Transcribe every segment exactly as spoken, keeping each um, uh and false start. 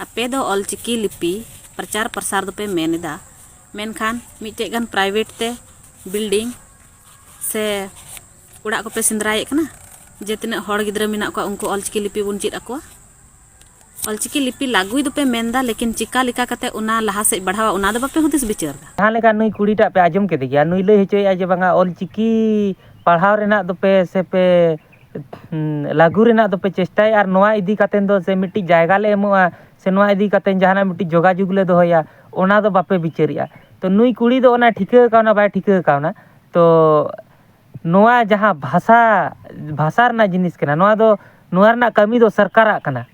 ᱟᱯᱮ ᱫᱚ ᱚᱞᱪᱤᱠᱤ ᱞᱤᱯᱤ ᱯᱨᱚᱪᱟᱨ ᱯᱨᱚᱥᱟᱨ ᱫᱚᱯᱮ ᱢᱮᱱ ᱮᱫᱟ, ᱢᱮᱱᱠᱷᱟᱱ ᱢᱤᱫᱴᱮᱡ ᱜᱟᱱ ᱯᱨᱟᱭᱵᱷᱮᱴ ᱛᱮ ᱵᱤᱞᱰᱤᱝ ᱥᱮ ᱚᱲᱟᱜ ᱠᱚᱯᱮ ᱥᱮᱸᱫᱽᱨᱟᱭᱮᱫ ᱠᱟᱱᱟ ᱡᱮ ᱛᱤᱱᱟᱹᱜ ᱦᱚᱲ ᱜᱤᱫᱽᱨᱟᱹ ᱢᱮᱱᱟᱜ ᱠᱚᱣᱟ ᱩᱱᱠᱩ ᱚᱞᱪᱤᱠᱤ ᱞᱤᱯᱤ ᱵᱚᱱ ᱪᱮᱫ ᱟᱠᱚᱣᱟ᱾ ᱚᱞᱪᱤᱠᱤ ᱞᱤᱯᱤ ᱞᱟᱹᱜᱩᱭ ᱫᱚᱯᱮ ᱢᱮᱱᱫᱟ, ᱞᱮᱠᱤᱱ ᱪᱤᱠᱟ ᱞᱮᱠᱟ ᱠᱟᱛᱮ ᱚᱱᱟ ᱞᱟᱦᱟ ᱥᱮᱫ ᱵᱟᱲᱦᱟᱣᱟ ᱚᱱᱟ ᱫᱚ ᱵᱟᱯᱮ ᱦᱩᱫᱤᱥ ᱵᱤᱪᱟᱹᱨ ᱫᱟ᱾ ᱡᱟᱦᱟᱸ ᱞᱮᱠᱟ ᱱᱩᱭ ᱠᱩᱲᱤᱴᱟᱜ ᱯᱮ ᱟᱸᱡᱚᱢ ᱠᱮᱫᱮ ᱜᱮᱭᱟ, ᱱᱩᱭ ᱞᱟᱹᱭ ᱦᱚᱪᱚᱭᱮᱫᱼᱟ ᱡᱮ ᱵᱟᱝᱟ ᱚᱞᱪᱤᱠᱤ ᱯᱟᱲᱦᱟᱣ ᱨᱮᱱᱟᱜ ᱫᱚᱯᱮ ᱥᱮ ᱯᱮ ᱦᱩᱸ, ᱞᱟᱹᱜᱩ ᱨᱮᱱᱟᱜ ᱫᱚᱯᱮ ᱪᱮᱥᱴᱟᱭᱟ ᱟᱨ ᱱᱚᱣᱟ ᱤᱫᱤ ᱠᱟᱛᱮ ᱫᱚ ᱥᱮ ᱢᱤᱫᱴᱤᱡ ᱡᱟᱭᱜᱟ ᱞᱮ ᱮᱢᱚᱜᱼᱟ ᱥᱮ ᱱᱚᱣᱟ ᱤᱫᱤ ᱠᱟᱛᱮ ᱡᱟᱦᱟᱱᱟᱜ ᱢᱤᱫᱴᱤᱡ ᱡᱳᱜᱟᱡᱳᱜᱽ ᱞᱮ ᱫᱚᱦᱚᱭᱟ, ᱚᱱᱟ ᱫᱚ ᱵᱟᱯᱮ ᱵᱤᱪᱟᱹᱨᱮᱜᱼᱟ᱾ ᱛᱚ ᱱᱩᱭ ᱠᱩᱲᱤ ᱫᱚ ᱚᱱᱟ ᱴᱷᱤᱠᱟᱹ ᱠᱟᱣᱱᱟ ᱵᱟᱭ ᱴᱷᱤᱠᱟᱹ ᱠᱟᱣᱱᱟ᱾ ᱛᱚ ᱱᱚᱣᱟ ᱡᱟᱦᱟᱸ ᱵᱷᱟᱥᱟ, ᱵᱷᱟᱥᱟ ᱨᱮᱱᱟᱜ ᱡᱤᱱᱤᱥ ᱠᱟᱱᱟ, ᱱᱚᱣᱟ ᱫᱚ, ᱱᱚᱣᱟ ᱨᱮᱱᱟᱜ ᱠᱟᱹᱢᱤ ᱫᱚ ᱥᱚᱨᱠᱟᱨᱟᱜ ᱠᱟᱱᱟ᱾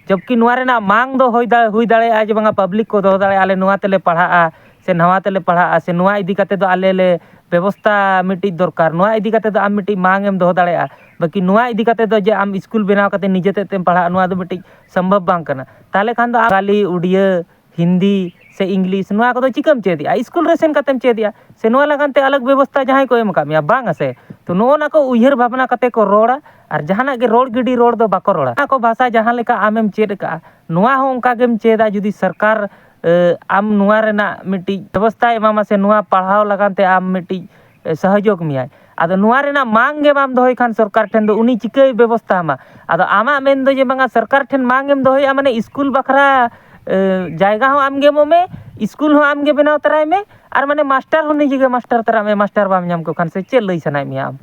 ᱡᱚᱵᱠᱤ ᱱᱚᱣᱟ ᱨᱮᱱᱟᱜ ᱢᱟᱝ ᱫᱚ ᱦᱩᱭ ᱫᱟ-, ᱦᱩᱭ ᱫᱟᱲᱮᱭᱟᱜᱼᱟ ᱡᱮ ᱵᱟᱝᱟ ᱯᱟᱵᱽᱞᱤᱠ ᱠᱚ ᱫᱚᱦᱚ ᱫᱟᱲᱮᱭᱟᱜᱼᱟ, ᱟᱞᱮ ᱱᱚᱣᱟ ᱛᱮᱞᱮ ᱯᱟᱲᱦᱟᱜᱼᱟ ᱥᱮ ᱱᱟᱣᱟ ᱛᱮᱞᱮ ᱯᱟᱲᱦᱟᱜᱼᱟ ᱥᱮ ᱱᱚᱣᱟ ᱤᱫᱤ ᱠᱟᱛᱮ ᱫᱚ ᱟᱞᱮ ᱞᱮ ᱵᱮᱵᱚᱥᱛᱷᱟ ᱢᱤᱫᱴᱤᱡ ᱫᱚᱨᱠᱟᱨ, ᱱᱚᱣᱟ ᱤᱫᱤ ᱠᱟᱛᱮ ᱫᱚ ᱟᱢ ᱢᱤᱫᱴᱤᱡ ᱢᱟᱝ ᱮᱢ ᱫᱚᱦᱚ ᱫᱟᱲᱮᱭᱟᱜᱼᱟ᱾ ᱵᱟᱹᱠᱤ ᱱᱚᱣᱟ ᱤᱫᱤ ᱠᱟᱛᱮ ᱫᱚ ᱡᱮ ᱟᱢ ᱥᱠᱩᱞ ᱵᱮᱱᱟᱣ ᱠᱟᱛᱮ ᱱᱤᱡᱮ ᱛᱮᱫ ᱛᱮᱢ ᱯᱟᱲᱦᱟᱜᱼᱟ, ᱱᱚᱣᱟ ᱫᱚ ᱢᱤᱫᱴᱤᱡ ᱥᱚᱢᱵᱷᱚᱵ ᱵᱟᱝ ᱠᱟᱱᱟ᱾ ᱛᱟᱦᱚᱞᱮ ᱠᱷᱟᱱ ᱫᱚ ᱵᱟᱝᱜᱟᱞᱤ, ᱩᱰᱤᱭᱟᱹ, ᱦᱤᱱᱫᱤ ᱥᱮ ᱤᱝᱞᱤᱥ ᱱᱚᱣᱟ ᱠᱚᱫᱚ ᱪᱤᱠᱟᱹᱢ ᱪᱮᱫ ᱮᱜᱼᱟ? ᱥᱠᱩᱞ ᱨᱮ ᱥᱮᱱ ᱠᱟᱛᱮᱢ ᱪᱮᱫ ᱮᱜᱼᱟ ᱥᱮ ᱱᱚᱣᱟ ᱞᱟᱹᱜᱤᱫ ᱛᱮ ᱟᱞᱟᱜᱽ ᱵᱮᱵᱚᱥᱛᱷᱟ ᱡᱟᱦᱟᱸᱭ ᱠᱚ ᱮᱢ ᱟᱠᱟᱫ ᱢᱮᱭᱟ? ᱵᱟᱝᱟ ᱥᱮ᱾ ᱛᱚ ᱱᱚᱜᱼᱚ ᱱᱟ ᱠᱚ ᱩᱭᱦᱟᱹᱨ ᱵᱷᱟᱵᱽᱱᱟ ᱠᱟᱛᱮ ᱠᱚ ᱨᱚᱲᱟ ᱟᱨ ᱡᱟᱦᱟᱱᱟᱜ ᱜᱮ ᱨᱚᱲ ᱜᱤᱰᱤ ᱨᱚᱲ ᱫᱚ ᱵᱟᱠᱚ ᱨᱚᱲᱟ᱾ ᱚᱱᱟ ᱠᱚ ᱵᱷᱟᱥᱟ ᱡᱟᱦᱟᱸ ᱞᱮᱠᱟ ᱟᱢᱮᱢ ᱪᱮᱫ ᱟᱠᱟᱫᱼᱟ, ᱱᱚᱣᱟ ᱦᱚᱸ ᱚᱱᱠᱟ ᱜᱮᱢ ᱪᱮᱫᱟ᱾ ᱡᱩᱫᱤ ᱥᱚᱨᱠᱟᱨ ᱮ, ᱟᱢ ᱱᱚᱣᱟ ᱨᱮᱱᱟᱜ ᱢᱤᱫᱴᱤᱡ ᱵᱮᱵᱚᱥᱛᱷᱟᱭ ᱮᱢᱟᱢᱟ ᱥᱮ ᱱᱚᱣᱟ ᱯᱟᱲᱦᱟᱣ ᱞᱟᱹᱜᱤᱫ ᱛᱮ ᱟᱢ ᱢᱤᱫᱴᱤᱡ ᱮ, ᱥᱚᱦᱚᱡᱳᱜᱽ ᱢᱮᱭᱟᱭ, ᱟᱫᱚ ᱱᱚᱣᱟ ᱨᱮᱱᱟᱜ ᱢᱟᱝ ᱜᱮ ᱵᱟᱢ ᱫᱚᱦᱚᱭ ᱠᱷᱟᱱ ᱥᱚᱨᱠᱟᱨ ᱴᱷᱮᱱ ᱫᱚ ᱩᱱᱤ ᱪᱤᱠᱟᱹᱭ ᱵᱮᱵᱚᱥᱛᱷᱟ ᱟᱢᱟ? ᱟᱫᱚ ᱟᱢᱟᱜ ᱢᱮᱱ ᱫᱚ ᱡᱮ ᱵᱟᱝᱟ ᱥᱚᱨᱠᱟᱨ ᱴᱷᱮᱱ ᱢᱟᱝ ᱮᱢ ᱫᱚᱦᱚᱭᱟ, ᱢᱟᱱᱮ ᱥᱠᱩᱞ ᱵᱟᱠᱷᱨᱟ ᱮ, ᱡᱟᱭᱜᱟ ᱦᱚᱸ ᱟᱢ ᱜᱮ ᱮᱢᱚᱜ ᱢᱮ, ᱥᱠᱩᱞ ᱦᱚᱸ ᱟᱢ ᱜᱮ ᱵᱮᱱᱟᱣ ᱛᱚᱨᱟᱭ ᱢᱮ, ᱟᱨ ᱢᱟᱱᱮ ᱢᱟᱥᱴᱟᱨ ᱦᱚᱸ ᱱᱤᱡᱮ ᱜᱮ ᱢᱟᱥᱴᱟᱨ ᱛᱚᱨᱟᱜ ᱢᱮ, ᱢᱟᱥᱴᱟᱨ ᱵᱟᱢ ᱧᱟᱢ ᱠᱚ ᱠᱷᱟᱱ ᱥᱮ ᱪᱮᱫ ᱞᱟᱹᱭ ᱥᱟᱱᱟᱭᱮᱫ ᱢᱮᱭᱟ ᱟᱢ?